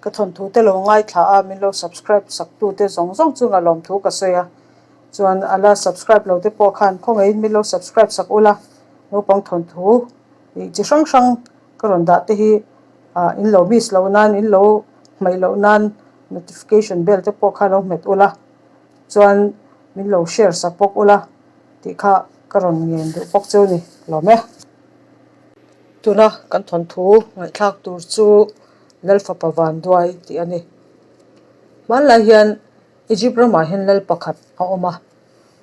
Ka thawnthu te lo ngaithla a, min lo subscribe sak tu te zawng zawng chunga lawmthu ka sawi a. Chuan a la subscribe lo te pawh khan khawngaihin min lo subscribe sak ula, naupang thawnthu ih chi hrang hrang ka rawn dah te hi ah in lo miss loh nan in lo hmaih loh nan notification bell te pawh kha lo hmet ula chuan min lo share sak bawk ula tih kha ka rawn ngen duh bawk chu ni lawm e. Tuna kan thawnthu ngaihthlak tur chu Lalfapa Vanduai tih a ni. Hmanlai hian Egypt ramah hian lal pakhat a awm a,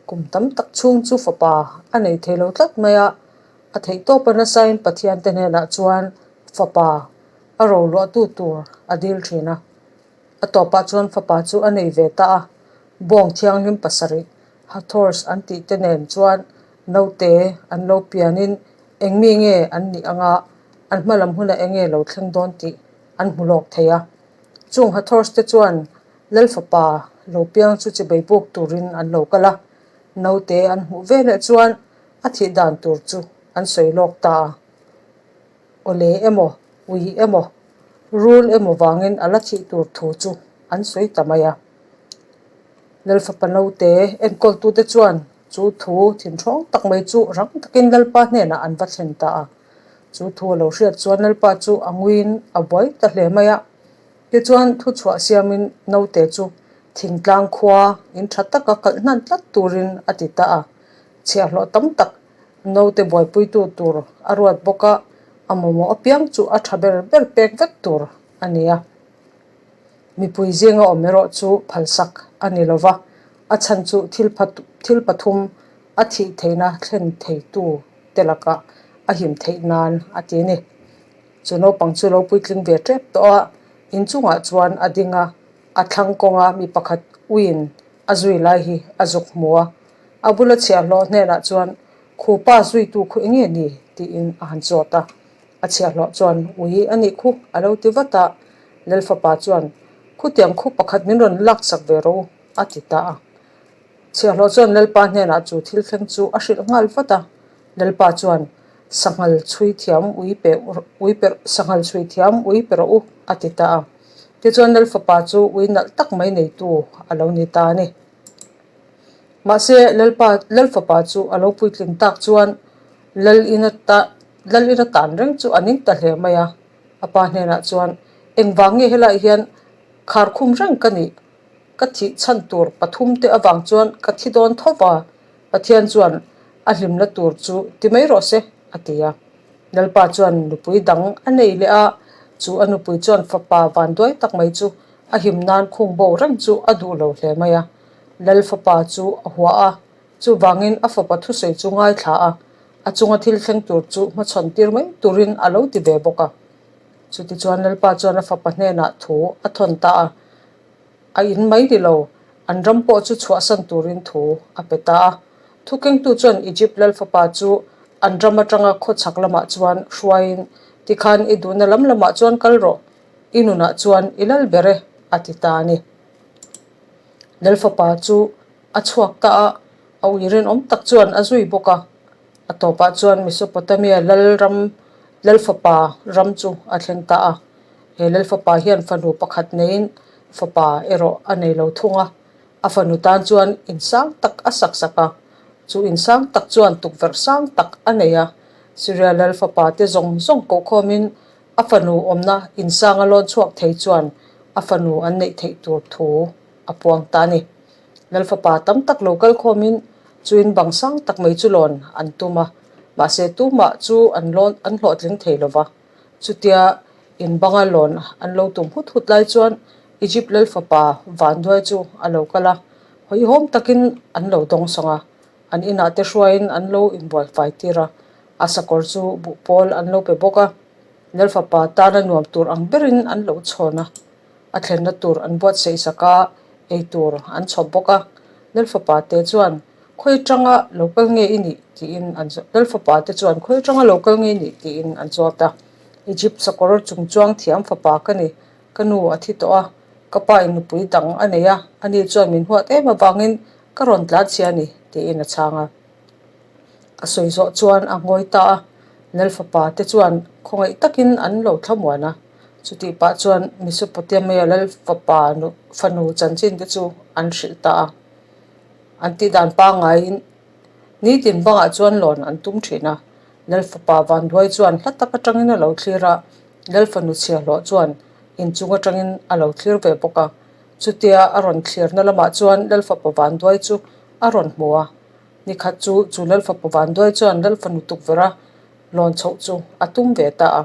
kum tam tak chhung chu fapa a nei thei lo tlat mai a, a theih tawp a nasain Pathian te hnenah chuan fapa a roluahtu tur a dil thin a. A tawpah chuan fapa chu a nei ve ta a, bawng thianghlim pasarih Hathors an tih te nen chuan naute an lo pianin eng mi nge an nih anga an hma lam hunah eng nge lo thleng dawn tih an hmu lawk thei a. Chung Hathors te chuan Lal fapa lo piang chu chibei buk turin an lo kal a, naute an hmuh veleh chuan a thih dan tur chu an sawi lawk ta a. Awle emaw, ui emaw, rul emaw vangin a la thih tur thu chu an sawi ta mai a. Lal fapa naute enkawltute chuan chu thu thinhrawng tak mai chu rang takin Lalpa hnenah an va thlen ta a. Chu thu a lo hriat chuan Lalpa chu a nguiin a buai ta hle mai a. Tichuan thuchhuah siamin naute chu thingtlang khua in tha taka kalh hnan tlat turin a ti ta a. Chhiahhlawh tam tak naute buaipuitu tur a ruat bawk a, a mamawh apiang chu a tha ber ber pek vek tur a ni a. Mipui zinga awm erawh chu phalsak a ni lo va, a chhan chu thil thil pathum a thih theihna thlen theitu te lakah a him theih nan a ti a ni. Chu naupang chu lo puitling ve tep tawh a, inchungah chuan a ding a, a thlang kawnga mi pakhat uiin a zui lai hi a zuk hmu a. A bula chhiahhlawh hnenah chuan, Khupa zuitu khu eng nge ni? tiin a han zawt a. A chhiahhlawh chuan, Ui a nih khu, a lo ti vat a. Lal fapa chuan, Khutiang khu pakhat min rawn lak sak ve rawh u, a ti ta a. Chhiahhlawh chuan Lalpa hnenah chu thil thleng chu a hrilh nghal vat a. Lalpa chuan, Sanghal chhui thiam ui pe ui pe sanghal chhui thiam ui pe rawh u, a ti ta a. Tichuan Lal fapa chu ui nalh tak mai neitu a lo ni ta a ni. Mahse, Lalpa Lal fapa chu a lo puitling tak chuan Lal ina ta Lal ina tan reng chu a ning ta hle mai a. A pa hnenah chuan, Engvang nge helaiah hian kharkhum reng ka nih? Ka thih chhan tur pathum te avang chuan ka thi dawn tho va, Pathian chuan a hlimna tur chu ti mai rawh se, a ti a. Lalpa chuan nupui dang a nei leh a, chu a nupui chuan fapa vanduai tak mai chu a him nan khung bo reng chu a duh lo hle mai a. Lal fapa chu a huah a, chuvangin a fapa thusawi chu ngaithla a, a chunga thil thleng tur chu hmachhawn tir mai turin a lo ti ve bawk a. Chutichuan Lalpa chuan a fapa hnenah thu a thawn ta a. A in mai ni lo, an ram pawh chu chhuahsan turin thu a pe ta a. Thukengtu chuan Egypt lal fapa chu an ram atanga khawchhak lamah chuan hruaiin, Tikhan i duhna lam lamah chuan kal rawh, i nunah chuan i lal ber e, a ti ta a ni. Lal fapa chu a chhuak ta a, a ui rinawm tak chuan a zui bawk a. A tawpah chuan Mesopotamia lal ram lal fapa ram chu a thleng ta a. He lal fapa hian fanu pakhat neiin fapa erawh a nei lo thung a. A fanu tan chuan in sang tak a sak sak a. Chu in sang tak chuan tukverh sang tak a nei a. Syria lal fapa te zawng zawng kohkhawmin a fanu awmna in sanga lawn chhuak thei chuan a fanu an neih theih tur thu a puang ta a ni. Lal fapa tam tak lo kal khawmin chu in bang sang tak mai chu lawn an tum a, mahse tumah chu an lawn an hlawhtling thei lo va. Chutia in banga lawn an lo tum hut hut lai chuan Egypt lal fapa Vanduai chu a lo kal a, hawihhawm takin an lo dawng sawng a, an inah te hruaiin an lo inbualfai tir a, a sakawr chu buhpawl an lo pe bawk a, lal fapa tana nuam tur ang berin an lo chhawn a. A thlenna tur an buatsaih sak a, ei tur an chhawp bawk a. Lalfapa te chuan, Khawi atanga lo kal nge i nih? tiin an zawt. Lalfapa te chuan, Khawi atanga lo kal nge i nih? tiin an zawt a. Egypt sakawr chung chuang thiam fapa ka ni, ka nu a thi tawh a, ka pa in nupui dang a nei a, ani chuan min huat em avangin ka rawn tlan chhia a ni, tiin a chhang a. A sawi zawh chuan a ngawi ta a, Lalfapa te chuan khawngaih takin an lo thlamuan a. Chutih pah chuan Mesopotamia lal fapa fanu chanchin te chu an hrilh ta a. An tih dan pangaiin nitin bangah chuan lawn an tum thin a. Lal fapa Vanduai chuan hla tak atangin a lo thlir a, lal fanu chhiahhlawh chuan inchung atangin a lo thlir ve bawk a. Chutia a rawn thlirna lamah chuan lal fapa Vanduai chu a rawn hmu a. Nikhat chu chu lal fapa Vanduai chuan lal fanu tukverh a lawn chhoh chu a tum ve ta a.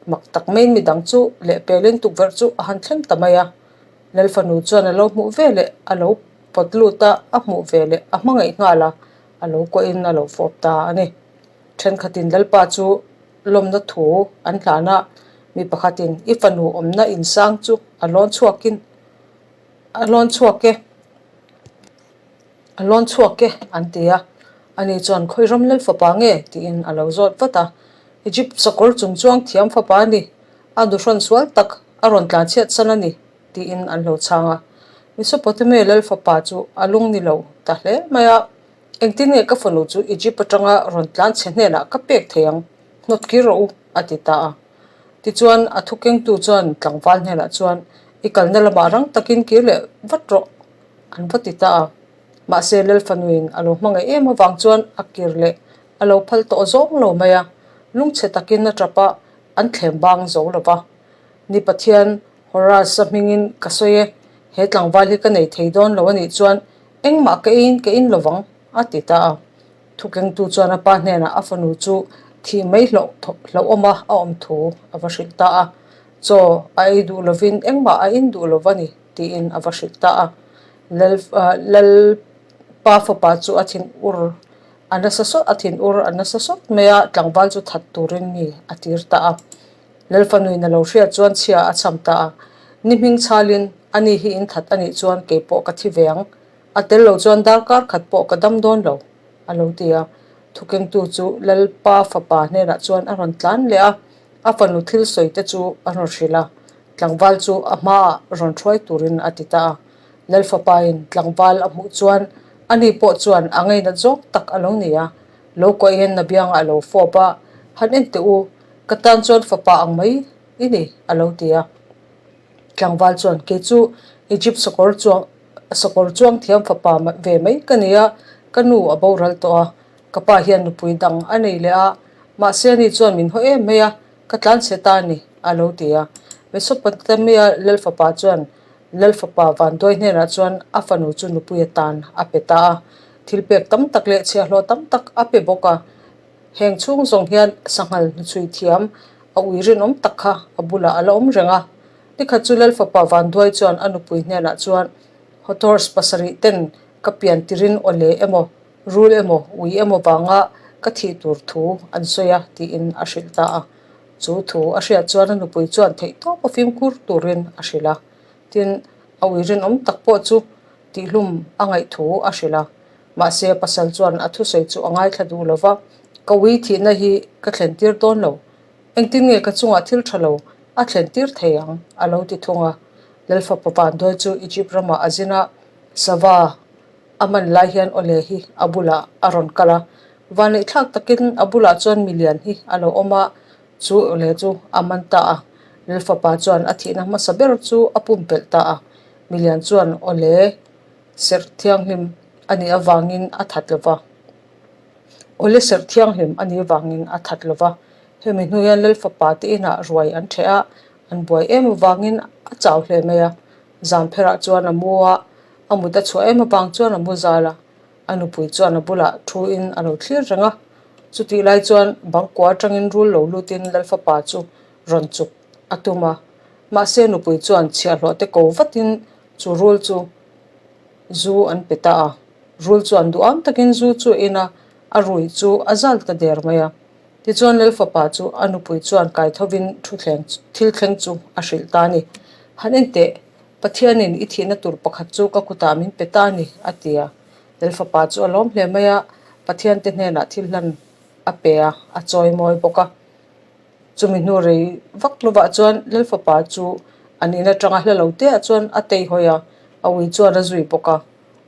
Mak tak maiin midang chu lehpelin tukverh chu a han thleng ta mai a. Lal fanu chuan a lo hmuh ve leh a lo pawt lut a, a hmuh ve leh a hmangaih nghal a, a lo kuahin a lo fawp ta a ni. Thenkhatin Lalpa chu lawmna thu an hlan a, mi pakhatin i fanu awmna insang chu a lawn chhuakin a lawn chhuak e. A lawn chhuak e, an ti a. Ani chuan, Khawi ram lal fapa nge? tiin a lo zawt vat a. Egypt sakawr chung chuang thiam fapa a ni, a duhrawn sual tak a rawn tlan chhiat san a ni, tiin an lo chhang a. Mesopotamia lal fapa chu a lung ni lo ta hle mai a, Engtin nge ka fanu chu Egypt atanga rawn tlan chhe hnenah ka pek thei ang? Hnawt kir rawh u, a ti ta a. Tichuan, a thukengtu chuan tlangval hnenah chuan, I kalna lamah rang takin kir leh vat rawh, An va ti ta a, mahse Lalfanuin a lo hmangaih em avang chuan a kir leh a lo phal tawh zawng lo mai a, lungchhe takin a tap a, an thlem bang zo lo va. Ni Pathian, Horace-a hmingin ka sawi e, he tlangval hi ka nei thei dawn lo a nih chuan engmah ka eiin ka in lovang, a ti ta a. Thukengtu chuan a pa hnenah a fanu chu thih mai hlauh hlauhawma a awm thu a va hrilh ta a, chaw a ei duh lovin engmah a in duh lo va ni. Tiin a va hrilh ta a. Lal Lalpa fapa chu a thin ur a nasa sawt a thin ur a nasa sawt mai a, tlangval chu that turin mi a tir ta a. Lalfanuin a lo hriat chuan chhia a cham ta a. Ni hming chhalin ani hi in that a nih chuan kei pawh ka thi ve ang. A tel lo chuan darkar khat pawh ka dam dawn lo, a lo ti a. Thukengtu chu Lalpa fapa hnenah chuan a rawn tlan leh a, a fanu thil sawi te chu a rawn hrilh a. Tlangval chu a hmaah rawn hruai turin a ti ta a. Lalfapain tlangval a hmuh chuan ani pawh chuan a ngainat zawng tak a lo ni a. Lo kuahin a biangah a lo fawp a, Han en teh u, ka tan chuan fapa ang mai i ni, a lo ti a. Tlangval chuan, Kei chu Egypt sakawr chuang sakawr chuang thiam fapa ve mai ka ni a, ka nu a boral tawh a, ka pa hian nupui dang a nei leh a, mahse ani chuan min haw em mai a, Ka tlan chhe ta a ni, a lo ti a. Mesopotamia lalfapa chuan lalfapa Vanduai hnenah chuan a fanu chu nupui atan a pe ta a. Thil pek tam tak leh chhiahhlawh tam tak a pe bawk a. Heng chhung zawng hian sanghal hnuchhui thiam a ui rinawm tak kha a bulah a la awm reng a. Nikhat chu lalfapa Vanduai chuan a nupui hnenah chuan Hotors pasarih ten ka pian tirin awle emaw, Rul emaw, ui emaw vanga ka thih tur thu an sawi a, tiin a hrilh ta a. Chu thu a hriat chuan a nupui chuan theihtawp a fimkhur turin a hrilh a. Tin, a ui rinawm tak pawh chu tihlum a ngaih thu a hrilh a. Mahse, a pasal chuan a thusawi chu a ngaithla duh lo va, Ka ui thihna hi ka thlen tir dawn lo. Engtin nge ka chungah thil tha lo a thlen tir thei ang? a lo ti thung a. Lalfapa Vanduai chu Egypt ramah a zin a, sava A man lai hian awle hi a bulah a rawn kal a, vaneihthlak takin a bulah chuan milian hi a lo awm a, chu awle chu a man ta a. Lalfapa chuan a thihna hmasa ber chu a pumpelh ta a, milian chuan awle serh thianghlim a nih avangin a that lo va. Awle serh thianghlim a nih avangin a that lo va. Hemi hnu hian Lalfapa te inah ruai an ṭheh a, an buai em avangin a chau hle mai a. Zampherah chuan a mu a, a mut a chhuah em avang chuan a mu zal a, a nupui chuan a bulah thu in a lo thlir reng a. Chutih lai chuan bangkua atangin rul lo lutin Lalfapa chu rawn chuk a tum a, mahse nupui chuan chhiahhlawh te ko vatin chu rul chu zu an pe ta a. Rul chuan duham takin zu chu a in a, a rui chu a zal ta der mai a. Tichuan Lalfapa chu a nupui chuan kaithovin thu thleng thil thleng chu a hrilh ta a ni. Han en teh, Pathianin i thihna tur pakhat chu ka kutah min pe ta a ni, a ti a. Lalfapa chu a lawm hle mai a, Pathian te hnenah thil hlan a pe a, a chawi mawi bawk a. Chumi hnu rei vak lovah chuan Lalfapa chu an in atanga hla lo teah chuan a teihawi a, a ui chuan a zui bawk a.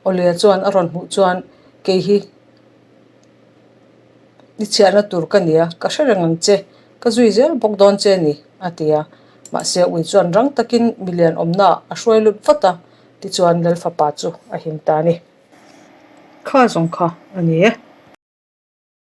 Awlea chuan a rawn hmuh chuan kei hi I chhiahna tur ka nia, ka hre reng ang che, ka zui zel bawk dawn che ni, a ti a. Mahse ui chuan rang takin milian awmnaah a hruai lut vat a, tichuan Lalfapa chu a him ta a ni. Kha zawng kha a ni e.